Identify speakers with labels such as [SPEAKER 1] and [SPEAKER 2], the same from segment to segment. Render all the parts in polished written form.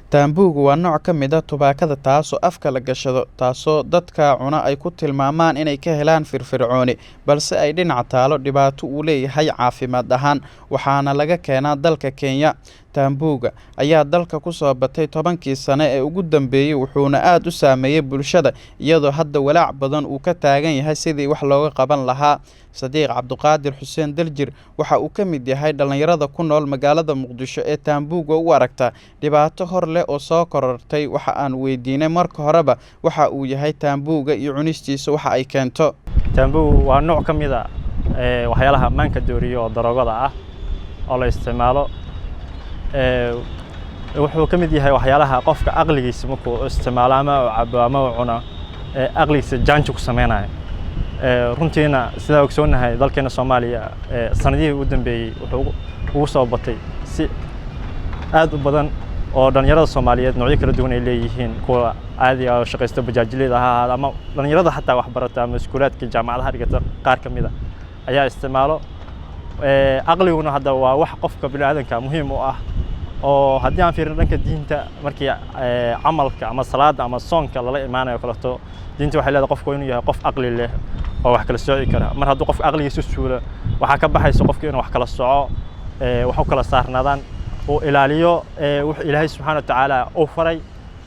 [SPEAKER 1] Taambugu waa nooc ka mid ah tubaakada taasoo afka la gashado, taasoo dadka cuna ay ku tilmaamaan inay ka helaan firfircooni, balse ay dhinac taalo dhibaato uu leeyahay caafimaad ahaan, waxaana laga keenaa dalka Kenya. Taambuga ayaa dalka ku soo batay 10kii sano ee ugu dambeeyay, wuxuuna aad u saameeyay bulshada, iyadoo hadda walaac badan uu ka taagan yahay sidii wax looga qaban lahaa. Sadiiq Cabduqaadir Xuseen Daljir waxa uu ka mid yahay dhalinyarada ku nool magaalada Muqdisho ee taambuga u aragta dhibaato hor leh oo soo korortay. Waxa aan weydiinay marka horeba waxa uu yahay taambuga iyo cunistiisa waxa ay keento.
[SPEAKER 2] Taambugu waa nooc ka mid a waxyaalaha maanka dooriyo oo daroogada ah oo la isticmaalo. Wuxuu ka mid yahay waxyaalaha qofka aqligiisa markuu isticmaalo ama uu cabo ama uu cuno aqligiisa jaanji ku sameynayo. Runtiina sidaa ogsoonahay, dalkeena Soomaaliya sanadihii ugu dambeeyey wuxuu ugu soo batay si aad u badan oo dhalinyarada Soomaaliyeed noocyo kala duwan ay leeyihiin, kuwa caadiga ah oo shaqaysta, bajaajileyda ha ahaado, ama dhalinyarada xataa wax barata ama iskuulaadka, jaamacadaha dhigata, qaar ka mid a ayaa isticmaalo. Aqliguna hadda waa wax qofka bini'aadanka muhiim u ah, oo haddii aan fiirino dhanka diinta, markii camalka ama salaada ama soonka lala imaanayo kaleeto, diinta waxay leedahay qofku inuu yahay qof aqli leh oo wax kala sooci kara. Mar hadduu qofka aqligiisa suulo, waxaa ka baxaysa qofka inuu wax kala soco, wax u kala saarnaadaan, uu ilaaliyo wuxuu Ilaahay subxaana wa tacaala uu faray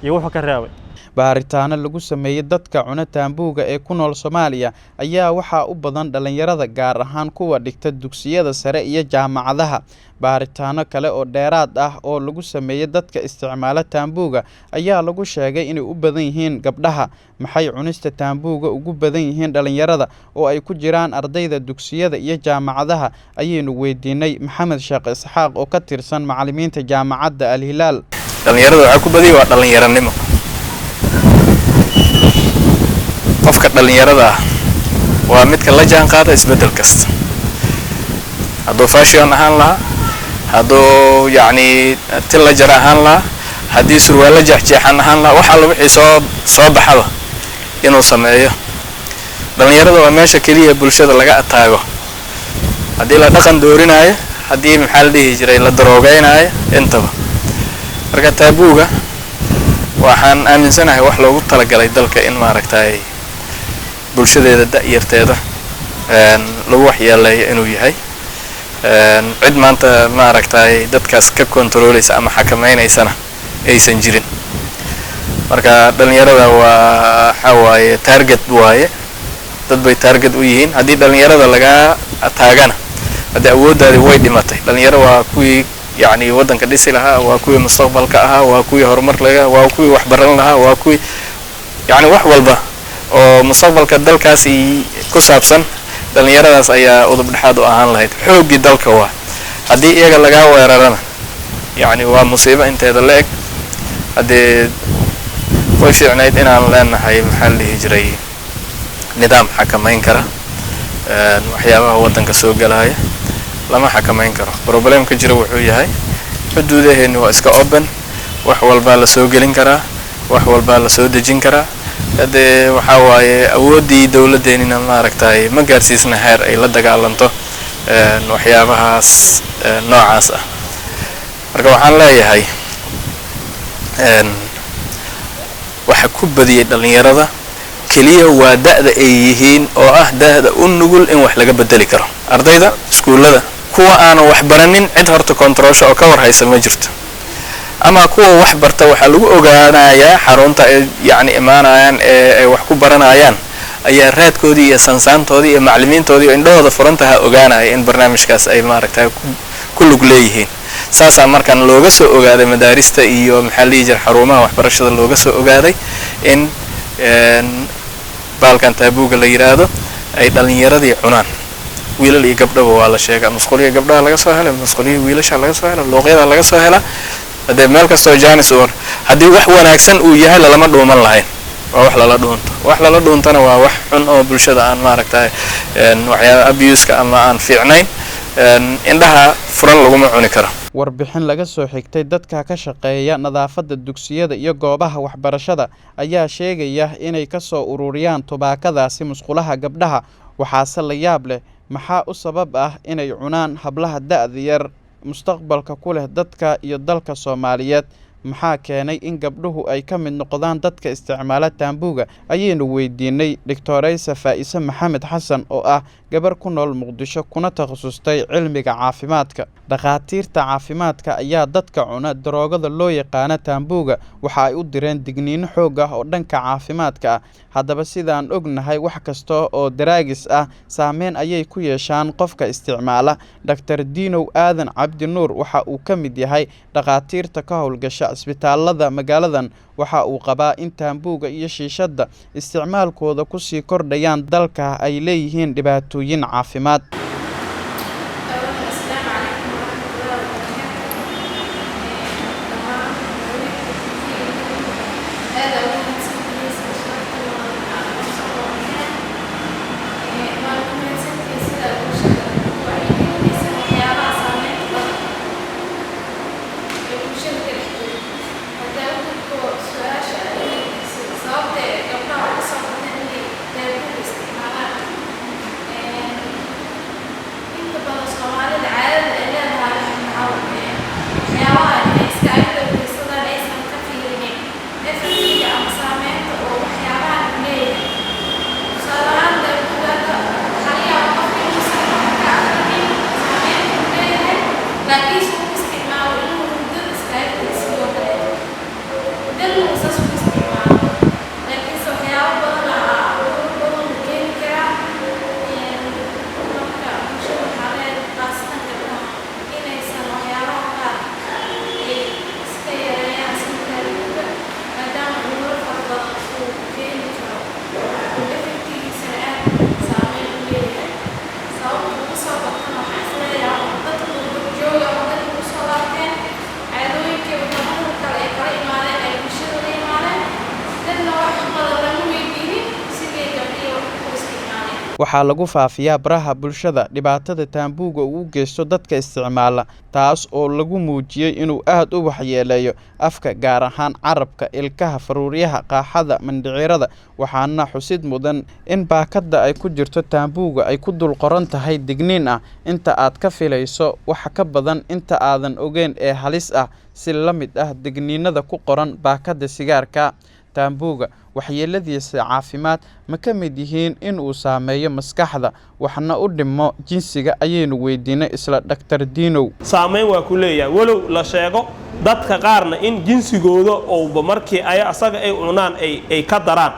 [SPEAKER 2] iyo wuxuu ka reebay.
[SPEAKER 1] Baaritaano lagu sameeyey dadka cuna taambuga ee ku nool Soomaaliya ayaa waxaa u badan dhalinyarada, gaar ahaan kuwa dhigta dugsiyada sare iyo jaamacadaha. Baaritaano kale oo dheeraad ah oo lagu sameeyey dadka isticmaala taambuga ayaa lagu sheegay inay u badan yihiin gabdhaha. Maxay cunista taambuga ugu badan yihiin dhalinyarada oo ay ku jiraan ardayda dugsiyada iyo jaamacadaha, ayaynu weydiinay Maxamed Sheekh Isxaaq oo ka tirsan macallimiinta jaamacadda Al-Hilaal.
[SPEAKER 3] Dhalinyarada waxaa ku badiyay waa dhalinyaranimo. Qofka dhalinyarada ah waa midka la jaan qaada isbeddel kasta, hadduu fashion ahaan lahaa, hadduu yacni til la jar ahaan lahaa, haddii surwaallo jeexjeexan ahaan lahaa, wax alla wixii soo baxaba inuu sameeyo. Dhalinyarada waa meesha keliya bulshada laga ataago, haddii la dhaqan doorinaayo, haddii maxaa la dhihi jiray la daroogeynaayo, intaba. Marka taabuuga waxaan aaminsanahay wax loogu talagalay dalka in maaragtay bulshadeeda da'yarteeda lagu waxyeeleeyo inuu yahay. Cid maanta maaragtay dadkaas ka kontarooleysa ama xakamaynaysana aysan jirin. Marka dhalinyarada waa waxaa waaye target waaye, dad bay target u yihiin. Haddii dhalinyarada lagaa ataagana, haddii awooddaadii way dhimatay. Dhalinyaro waa kuwii yacni waddanka dhisi lahaa, waa kuwii mustaqbalka ahaa, waa kuwii horumar laga, waa kuwii wax baran lahaa, waa kuwii yacni wax walba oo mustaqbalka dalkaasi ku saabsan. Dhalinyaradaas ayaa udub dhexaad u ahaan lahayd, xooggii dalka waa. Haddii iyaga lagaa weerarana, yacni waa musiibo inteeda la eg. Haddee way fiicnayd inaan leenahay maxaa la dhihi jiray nidaam xakamayn kara waxyaabaha waddanka soo galaya. Lama xakamayn karo. Problemka jira wuxuu yahay xuduudaheeni waa iska open, wax walbaa la soo gelin karaa, wax walbaa la soo dejin karaa. Haddee waxaa waaye awooddii dowladdeenina maaragtay ma gaarsiisna heer ay la dagaalanto waxyaabahaas noocaas ah. Marka waxaan leeyahay waxa ku badiyey dhalinyarada keliya waa da'da ay yihiin, oo ah da'da u nugul in wax laga bedeli karo. Ardayda iskuullada, kuwa aanan wax baranin, cid horta kontaroosha oo ka war haysa ma jirto. Ama kuwa wax barta waxaa lagu ogaanayaa xarunta ay yacni imaanayaan ee ay wax ku baranayaan ayaa raadkoodii iyo sansaantoodii iyo macallimiintoodii oo indhahooda furantaha ogaanaya in barnaamijkaas ay maaragtay ku lug leeyihiin. Saasaa markaan looga soo ogaaday madaarista iyo maxaa la dhihi jira xarumaha waxbarashada looga soo ogaaday in baalkan taabuuga la yidhaahdo ay dhalinyaradii cunaan, wiilal iyo gabdhaba waa la sheegaa. Masquuliya gabdhaha laga soo helay, masquuliyii wiilasha laga soo hela, luuqyada laga soo helaa. Haddee meel kastoo janis ur haddii wax wanaagsan uu yahay lalama dhuuman lahayn. Waa wax lala dhuunto, wax lala dhuuntana waa wax xun oo bulshada aan maaragtay waxyaaba abuska ama aan fiicnayn, indhaha furan laguma cuni karo.
[SPEAKER 1] Warbixin laga soo xigtay dadka ka shaqeeya nadaafadda dugsiyada iyo goobaha waxbarashada ayaa sheegaya inay ka soo ururiyaan tubaakadaasi musqulaha gabdhaha. Waxaase la yaab leh, maxaa u sabab ah inay cunaan hablaha da'da yar mustaqbalka ku leh dadka iyo dalka Soomaaliyeed? Maxaa keenay in gabdhuhu ay ka mid noqdaan dadka isticmaala taambuugga, ayaynu weydiinay Doctoraysa Faa'ise Maxamed Xasan oo ah gabar ku nool Muqdisho kuna takhasustay cilmiga caafimaadka. Dhakhaatiirta caafimaadka ayaa dadka cuna daroogada loo yaqaan taambuugga waxa ay u direen digniino xoog ah oo dhanka caafimaadka ah. Haddaba, sidaan ognahay, wax kasta oo daraagis ah saameyn ayay ku yeeshaan qofka isticmaala. Dr. Diinow Aadan Cabdi Nuur waxa uu ka mid yahay dhakhaatiirta ka howlgasha isbitaalada magaaladan. Waxa uu qabaa in taambuugga iyo shiishadda isticmaalkooda ku sii kordhayaan dalka ay leeyihiin dhibaatooyin caafimaad.
[SPEAKER 4] السلام عليكم ورحمة الله وبركاته. طبعا هذا هو Inta badan Soomaalida caadada ay leedahay waxaa waxyaabaha inay iska agdhoweysadaan, aysan ka fiirinin effectiga ama saameynta oo waxyaabahan uu leeyahay. Tusaale ahaan, daawada waxaa laga yaabaa qofka inuusan wax ka aqrinin saameynta uu leeyahay, laakiinse uu isticmaalo inuu muddada iskaga sidoo kaleeto muddada uu saas u isticmaalo, laakiinse waxyaabo badan aa cudurro badan uu keeni karaa. Marka bulshada waxaa leedahay, khaasatan gabdhaha, inaysan waxyaabaha qaar ay iska yareeyaan sida taambuugga, maadaama cudurro fara badan uu keeni karo uu effectigiisana aad saameyn u leeyahay. Sababta ugu soo batana waxaan isleeyahay dadku jooga waddanka ku soo laabteen, caadooyinkii wadamada kale ay kala imaadeen ay bulshada la imaadeen, dadna wax badan lama weydiinin sidii gabdhihii wax u isticmaaleen.
[SPEAKER 1] Waxaa lagu faafiyaa baraha bulshada dhibaatada taambuugga uu u geysto dadka isticmaala, taas oo lagu muujiyey inuu aad u waxyeeleeyo afka, gaar ahaan carrabka, ilkaha, faruuryaha, qaaxada, mindhicirrada. Waxaana xusid mudan in baakadda ay ku jirto taambuugga ay ku dul qoran tahay digniin ah inta aad ka filayso wax ka badan inta aadan ogeyn ee halis ah, si la mid ah digniinada ku qoran baakadda sigaarka. Taambuugga waxyeeladiisa caafimaad ma ka mid yihiin in uu saameeyo maskaxda waxna u dhimo jinsiga, ayaynu weydiinay isla Dr. Diinow.
[SPEAKER 5] Saameyn waa ku leeyahay, walow la sheego dadka qaarna in jinsigooda ouba markii ay asaga ay cunaan ay ka daraan,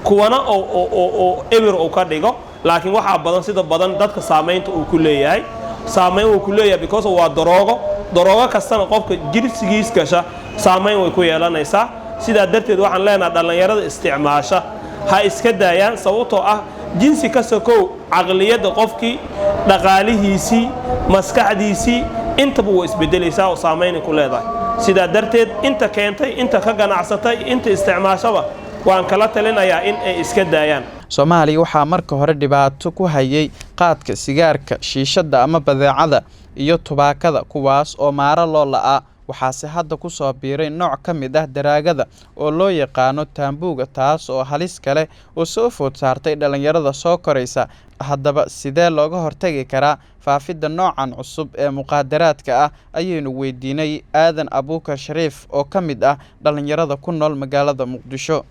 [SPEAKER 5] kuwana oo ebir uu ka dhigo, laakiin waxaa badan, sida badan dadka saamaynta uu ku leeyahay, saamayn uu ku leeyahay because waa daroogo. Daroogo kastana qofka jinsigiis gasha saamayn way ku yeelanaysaa. Sidaa darteed waxaan leenahay dhallinyarada isticmaasha ha iska daayaan, sababtoo ah jinsi ka sokow caqliyadda qofkii, dhaqaalihiisii, maskaxdiisii intaba waa isbedelaysaa oo saamaynay ku leedahay. Sidaa darteed inta keentay, inta ka ganacsatay, inta isticmaashaba waan kala talinayaa in ay iska daayaan.
[SPEAKER 1] Soomaaliya waxaa marka hore dhibaato ku hayay qaadka, sigaarka, shiishadda ama badeecada iyo tubaakada, kuwaas oo maaro loo la'aa. Waxaase hadda ku soo biiray nooc ka mid ah daraagada oo loo yaqaano taambuugga, taas oo halis kale oo soo food saartay dhalinyarada soo koraysa. Haddaba, sidee looga hortagi karaa faafidda noocan cusub ee mukhaadaraadka ah, ayaynu weydiinay Aadan Abuukar Shariif oo ka mid ah dhalinyarada ku nool magaalada Muqdisho.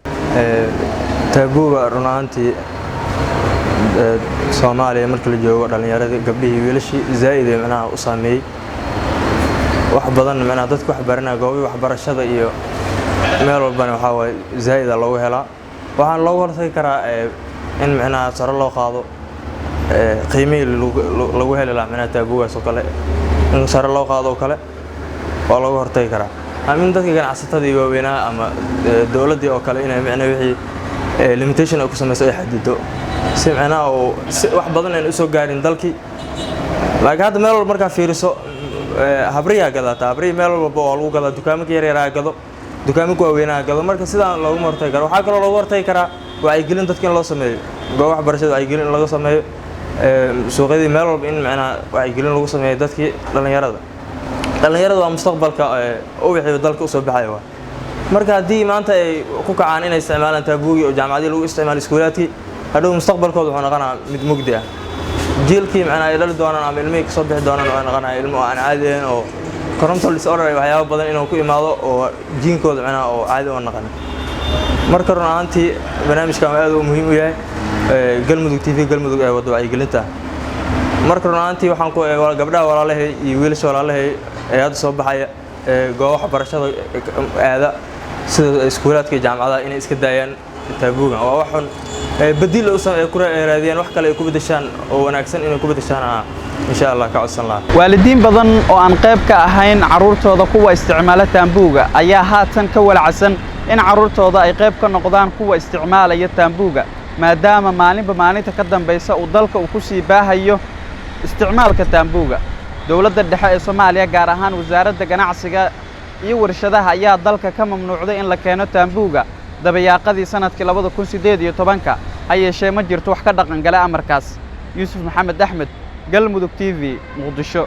[SPEAKER 6] Taabuuga run ahaantii Soomaaliya marka la joogo dhallinyaradii, gabdhihii, wiilashii zaa'id ee micnaha u saameeyey wax badan, micnaha dadka wax baranaya goobii waxbarashada iyo meel walbana waxaa waaye zaa'ida loogu helaa. Waxaana loogu hortagi karaa in micnaha sare loo qaado qiimihii lagu heli lahaa micnaha taabuugaas oo kale, in sare loo qaado oo kale waa looga hortagi karaa, ama in dadka ganacsatada iyo waaweynaha ama dowladdii oo kale inay micnaha wixii limitation ay ku samayso, ay xadido, si micnaha uu si wax badan ayna usoo gaarin dalkii. Laakiin hadda meel walba markaa fiiriso habriyaa gadaata, habrihii meel walba waa lagu gadaa, dukaamanka yaryaraa gado, dukaamanka waaweynaha gado. Marka sidaan looguma hortagi karo. Waxaa kaloo looga hortagi karaa wacyigelin dadka in loo sameeyo, goob waxbarashada wacyigelin in laga sameeyo, suuqyadii meel walba in micnaha wacyigelin lagu sameeyo dadkii dhallinyarada. Dhallinyarada waa mustaqbalka uwixii dalka usoo baxaya waa. Marka haddii maanta ay ku kacaan inay isticmaalaan taabuugii oo jaamacadii lagu isticmaalo, iskuulaadkii, hadhow mustaqbalkooda wuxuu noqonaa mid mugdi ah. Jiilkii macnaa ay dhali doonaan ama ilmihii kasoo bixi doonaan waxay noqonaya ilmo aan caadi ahayn oo Chromosome disorder iyo waxyaabo badan inuu ku imaado oo jiinkooda macnaha oo caadi oo naqan. Marka run ahaantii barnaamijkan aad uu muhiim u yahay Galmudug TV Galmudug ee waddo wacyigelinta. Marka run ahaantii waxaan ku gabdhaha walaalahay iyo wiilasha walaalahay ee hadda soo baxaya ee goobaha waxbarashada aada sida iskuulaadka iyo jaamacadaha inay iska daayaan taabuugan, waa wax xun, badiil ay ku raadiyaan, wax kale ay ku bedeshaan oo wanaagsan inay ku bedeshaan, insha Allah ka codsan lahaa.
[SPEAKER 1] Waalidiin badan oo aan qayb ka ahayn carruurtooda kuwa isticmaala taambuuga ayaa haatan ka walacsan in carruurtooda ay qayb ka noqdaan kuwa isticmaalaya taambuuga, maadaama maalinba maalinta ka dambaysa uu dalka uu ku sii baahayo isticmaalka taambuuga. Dowladda dhexe ee Soomaaliya, gaar ahaan wasaaradda ganacsiga iyo warshadaha, ayaa dalka ka mamnuucday in la keeno taambuuga dabayaaqadii sanadkii 2018-ka. Ha yeeshee ma jirto wax ka dhaqan gala amarkaas. Yuusuf Maxamed Axmed, Galmudug TV, Muqdisho.